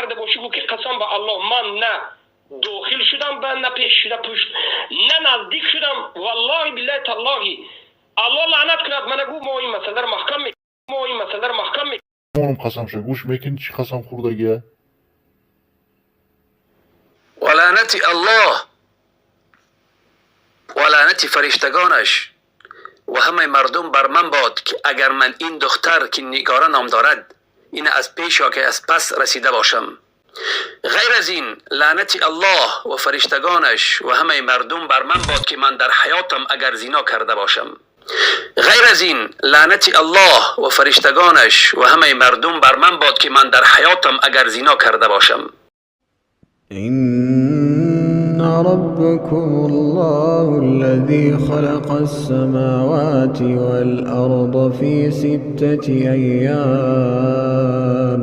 накарда бошӣ, гӯ ки қасам ба Аллоҳ, ман на дохил шудам ба на пеш шуда пушт, на наздик шудам, валлоҳи биллаҳи таллоҳи, Аллоҳ лаънат кунад мана, гӯ мо ин масъаларо маҳкам, мо ин масъаларо маҳкам. Монам қасамша гӯш мекунӣ, чӣ қасам хӯрдагия? Ва лаънати Аллоҳ ва лаънати фариштагонаш ва ҳамаи мардум бар ман бод, ки агар ман ин духтар, ки Нигора ном дорад, ин аз пеш ё ки аз пас расида бошам. Ғайр аз ин, лаънати Аллоҳ ва фариштагонаш ва ҳамаи мардум бар ман бод, ки ман дар ҳаётам агар зино карда бошам. Ғайр аз ин, лаънати Аллоҳ ва фариштагонаш ва ҳамаи мардум бар ман бод, ки ман дар ҳаётам агар зино карда бошам. إن ربكم الله الذي خلق السماوات والأرض في 6 أيام.